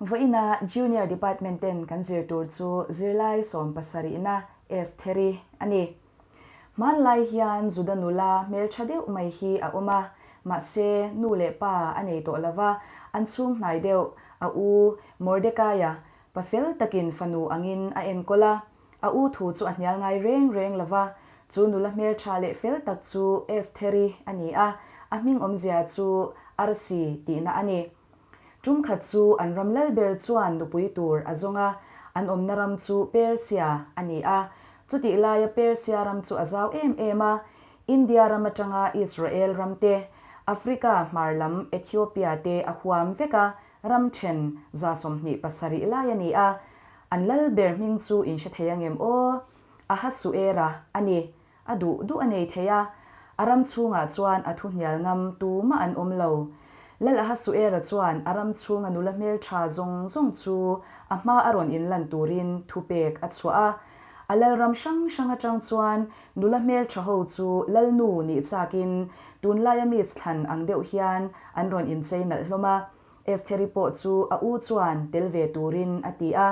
Vawiina Junior Department ten kan zir tur chu zirlai sawmpasarihna Estheri a ni. Hmanlai hian Juda nula hmeltha deuh mai hi a awm a, mahse nu leh pa a nei tawh lova, an chhung hnai deuh a u Mordekaia pa fel takin fanu angin a enkawl a, a u thu chu a hnial ngai reng reng lova, chu nula hmeltha leh fel tak chu Estheri a ni a, a hming awmzia chu Arsi tihna a ni. Tum khat chu an ram lal ber chuan nupui tur a zawng a, an awmna ram chu Persia a ni a. Chutih laia Persia ram chu a zau em em a, India ram atanga Israel ram te, Africa hmar lam Ethiopia te a huam vek a, ram then 27 lai a ni a. An lal ber hming chu in hre thei angem aw? Ahasuera a ni. A duh duh a nei thei a, a ram chhungah chuan a thu hnial ngam tumah an awm lo. Lal Ahasuera chuan a ram chhunga nula hmeltha zawng zawng chu a hma a rawn inlan turin thupek a chhuah a. A lalram hrang hrang atang chuan nula hmeltha ho chu lalnu nih chakin tunlaia miss thlan ang deuh hian an rawn inchei nalh hlawm a. Estheri pawh chu a u chuan tel ve turin a ti a.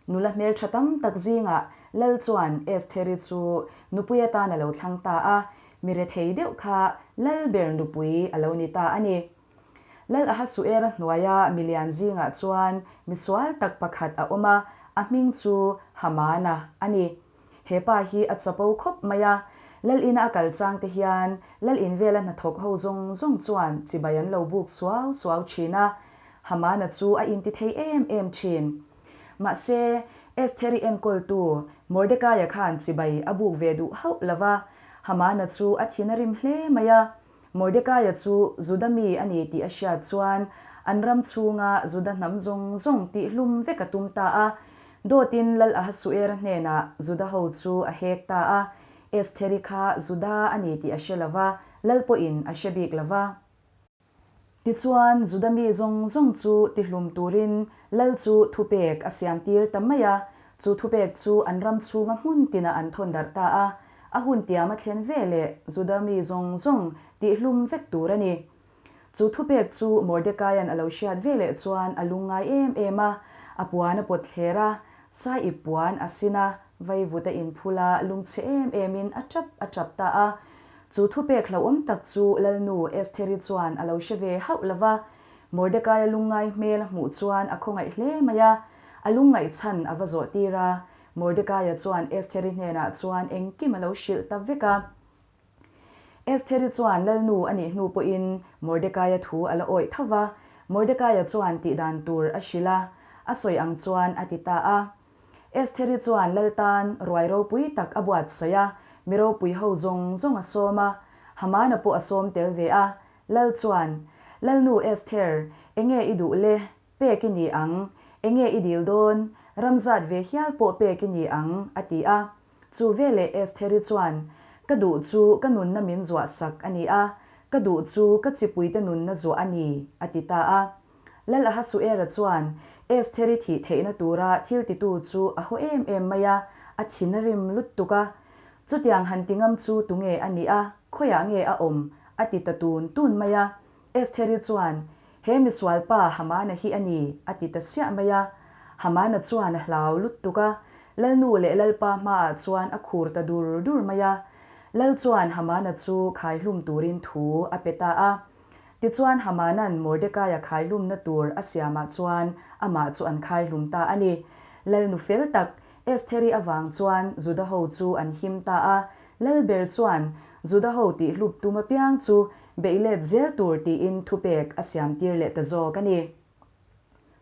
Nula hmeltha tam tak zingah Lal chuan Estheri chu nupui atan a lo thlang ta a, mi rethei deuh kha Lal ber nupui a lo ni ta a ni. Lal Ahasuera hnuaia milian zingah chuan misual tak pakhat a awm a, a hming chu Hamana a ni. He pa hi a chapo khawp mai a, Lal ina a kal chang te hian Lal in vela hnathawk ho zawng zawng chuan chibai an lo buk suau suau thin a, Hamana chu a inti thei em em thin. Mahse, Estheri enkawltu Mordekaia khan chibai a buk ve duh hauh lo va, Hamana chu a thin a rim hle mai a. Mordekaia chu Juda mi a ni tih a hriat chuan an ram chhunga Juda hnam zawng zawng tihhlum vek a tum ta a. Dawtin Lal Ahasuera hnenah Juda ho chu a hek ta a. Estheri kha Juda a ni tih a hre lo va, Lal pawhin a hre bik lo va. Tichuan, Juda mi zawng zawng chu tihlum turin lal chu thupek a siamtir ta mai a, chu thupek chu an ram chhunga hmun tinah an thawn darh ta a, a hun tiam a thlen ve leh Juda mi zawng zawng tihlum vek tur a ni. Chu thupek chu Mordekaia'n a lo hriat ve leh chuan a lungngai em em a, a puan a pawt thler a, sai ip puan a sin a, vaivut a inphul a, lungchhe em emin a tap a tap ta a. Chu thupek hlauhawm tak chu Lalnu Estheri chuan a lo hre ve hauh lo va, Mordekaia lungngai hmel a hmuh chuan a khawngaih hle mai a, a lungngaih chhan a va zawh tir a. Mordekaia chuan Estheri hnenah chuan engkim a lo hrilh ta vek a. Estheri chuan Lalnu a nih hnu pawhin Mordekaia thu a la awih tho va, Mordekaia chuan tihdan tur a hrilh a, a sawi ang chuan a ti ta a. Estheri chuan Lal tan ruai ropui tak a buatsaih a, mi ropui ho zawng zawng a sawm a, Hamana pawh a sawm tel ve a. Lal chuan, Lalnu Esther, enge i duh le? Pek i ni ang. Enge i dil dawn? Ram zat ve hial pawh pek i ni ang, a ti a. Chu veleh Estheri chuan, Ka duh chu ka nunna min zuah sak a ni a, ka duh chu ka chipuite nunna zuah a ni, a ti ta a. Lal Ahasuera chuan Estheri thih theihna tura thil titu chu a haw em em mai a, a thin a rim luttuk a. Chutiang han ti ngam chu tunge a nih a, khawiah nge a awm? a ti ta tun tun mai a. Estheri chuan, He misual pa Hamana hi a ni, a ti ta siah mai a. Hamana chuan a hlau luttuk a, Lalnu leh Lalpa hmaah chuan a khur ta dur dur mai a. Lal chuan Hamana chu khaihlum turin thu a pe ta a. Tichuan Hamana'n Mordekaia khaihlumna tur a siamah chuan amah chu an khaihlum ta a ni. Lalnu fel tak Estheri avang chuan Juda ho chu an him ta a, Lalber chuan Juda ho tihhlum tum apiang chu beih let zel tur tiin thupek a siamtir leh ta zawk a ni.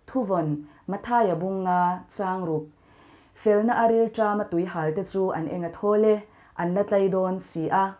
Thuvawn, Mathaia bunga chang ruk. Felna a rilṭama tuihalte chu an eng a thawl e, an la tlai dawn si a.